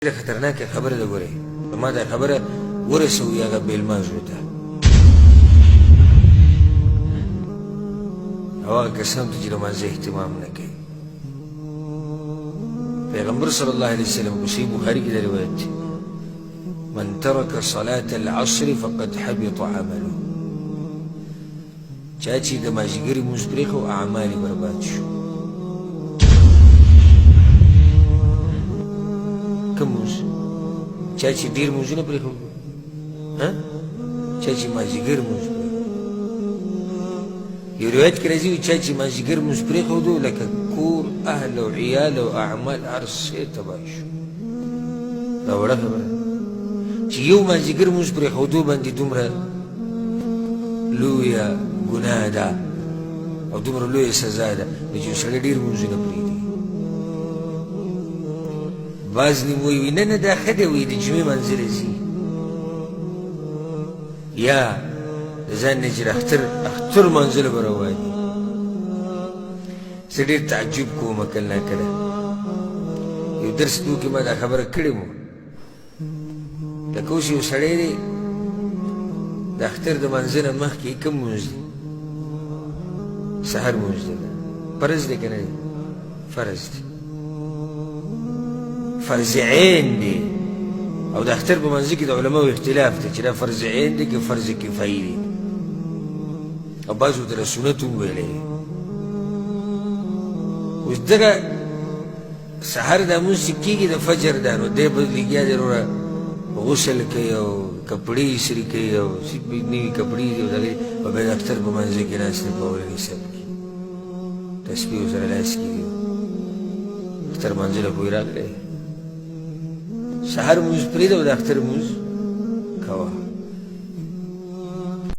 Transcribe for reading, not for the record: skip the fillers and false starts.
ډېره خطرناکه خبره ده. ګورئ، ما دا خبره ورسوي هغه بېلمازو ته او هغه کسانو ته چې لمانځه اهتمام نه کوي. پیغمبر صلی الله علیه وسلم په صحیح بخاري کې دا روایت دی: من ترک صلاة العصر فقد حبط عمله. چا چې د مازیګر لمونځ پرېښود، اعمال یې برباد شو. کوم لمونځ؟ چا چې ډېر لمونځونه پرېښود؟ ها، چا چې مازیګر لمونځ پرېښود. یو روایت کې راځي، چا چې مازیګر لمونځ پرېښودو، لکه کور، اهل او عیال او اعمال هر څه تباه شو. دا وړه خبره چې یو مازیګر لمونځ پرېښودو باندې دومره لویه ګناه ده او دومره لویه سزا ده، نو چې سړی ډېر لمونځونه پرېږدي، بعض نیم وایي نه نه، دا ښه دی، وایي د جمعې لمانځه له ځي، یا د ځان نه چې اختر لمانځه له به روان دي. زه ډېر تعجب کوم کله ناکله. یو درس دو کې ما دا خبره کړې وه، لکه اوس یو سړی دی، د اختر د لمانځه نه مخکې کوم لمونځ دی؟ سحر لمونځ دی. فرض دی که نه دی؟ فرض دی، فرض عین دی. او د اختر په منځ کې د علماو اختلاف دی چې دا فرض عین دی که فرض کفایي دی، او بعضو ته سنت هم ویلی. اوس دغه سحر دا مونځ چې کېږي د فجر ده، نو دی به لګیا دی وروره، غسل کوي او کپړې استري کوي او نوي کپړې دي او دغې، او بیا د اختر په منځ کې ناست دی، په اولني صف کې تسبیح ورسره لاس کې دي. اختر لمانځه له خو یې راغلی، سحر لمونځ پرېږده او د اختر لمونځ کوه.